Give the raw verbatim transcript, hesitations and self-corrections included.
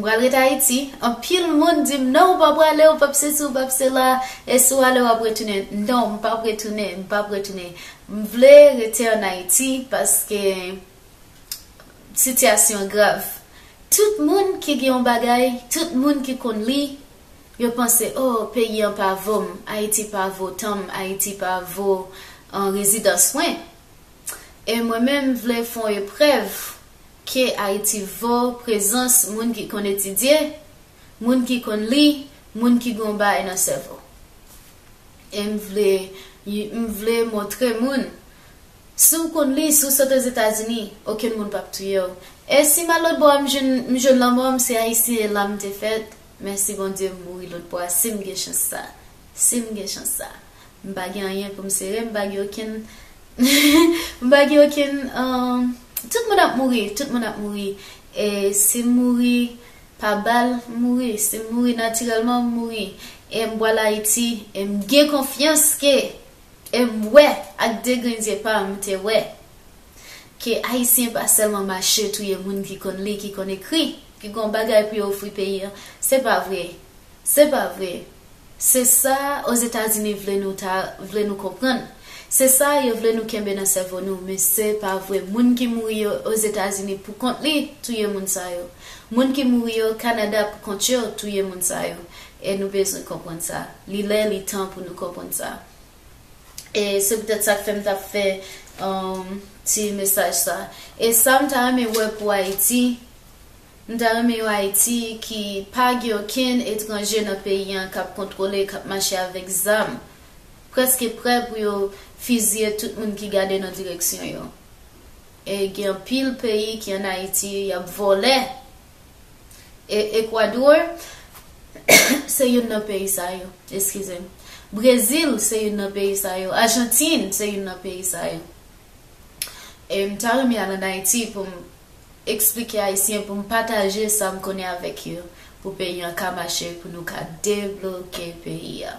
Pral ret Ayiti. Anpil moun di m, "Non, ou p ap prale, ou p ap sesi, ou p ap sela, e si w ale, w ap retounen." Non, m p ap retounen, m p ap retounen. M vle rete ann Ayiti paske sitiyasyon an grav. Tout moun ki gen yon bagay, tout moun ki konn li, yo panse, "Oh, peyi an pa vo m, Ayiti pa vo tan m, Ayiti pa vo an rezidans mwen." E mwen menm, m vle fè yon eprèv ke Ayiti vo prezans moun ki konn etidye, moun ki konn li, moun ki gen yon bagay nan sèvo. E m vle, m vle montre moun, si w konn li, si w sot Ozetazini, okenn moun p ap touye w. E si m al lòt bò a, m jwenn, m jwenn lanmò, m se Ayisyen, e la m te fèt, mèsi Bondye, m mouri lòt bò a, si m gen chans sa. Si m gen chans sa. M pa gen anyen pou m sere, m pa gen okenn, m pa gen okenn, um, tout moun ap mouri, tout moun ap mouri. E si m mouri, pa bal, m mouri. Si m mouri natirèlman, m mouri. E m pral Ayiti, e m gen konfyans ke, e m wè, ak de grenn zye pa m, m te wè ke Ayisyen pa sèlman mache touye moun ki konn li, ki konn ekri, ki gon bagay pou yo ofri peyi an. Se pa vre. Se pa vre. Se sa Ozetazini vle nou ta, vle nou konprann. Se sa yo vle nou kenbe nan sèvo nou, men se pa vre. Moun ki mouri yo Ozetazini pou kont li touye moun sa yo. Moun ki mouri yo Kanada pou kont yo touye moun sa yo. E nou bezwen konprann sa. Li lè, li tan pou nou konprann sa. E se poutèt sa k fè m t ap fè, um, ti mesaj sa. E sa m ta renmen wè pou Ayiti, m ta renmen yon Ayiti ki pa gen okenn etranje nan peyi an k ap kontwole, k ap mache avèk zam, prèske prè pou yo fiziye tout moun ki gade nan direksyon yo. E gen anpil peyi ki ann Ayiti, y ap vòlè. E Ekwadò, se youn nan peyi sa yo, eskize m. Brezil, se youn nan peyi sa yo. Ajantin, se youn nan peyi sa yo. E m ta renmen al ann Ayiti pou m eksplike Ayisyen, pou m pataje sa m konnen avèk yo, pou peyi an ka mache, pou nou ka debloke peyi a.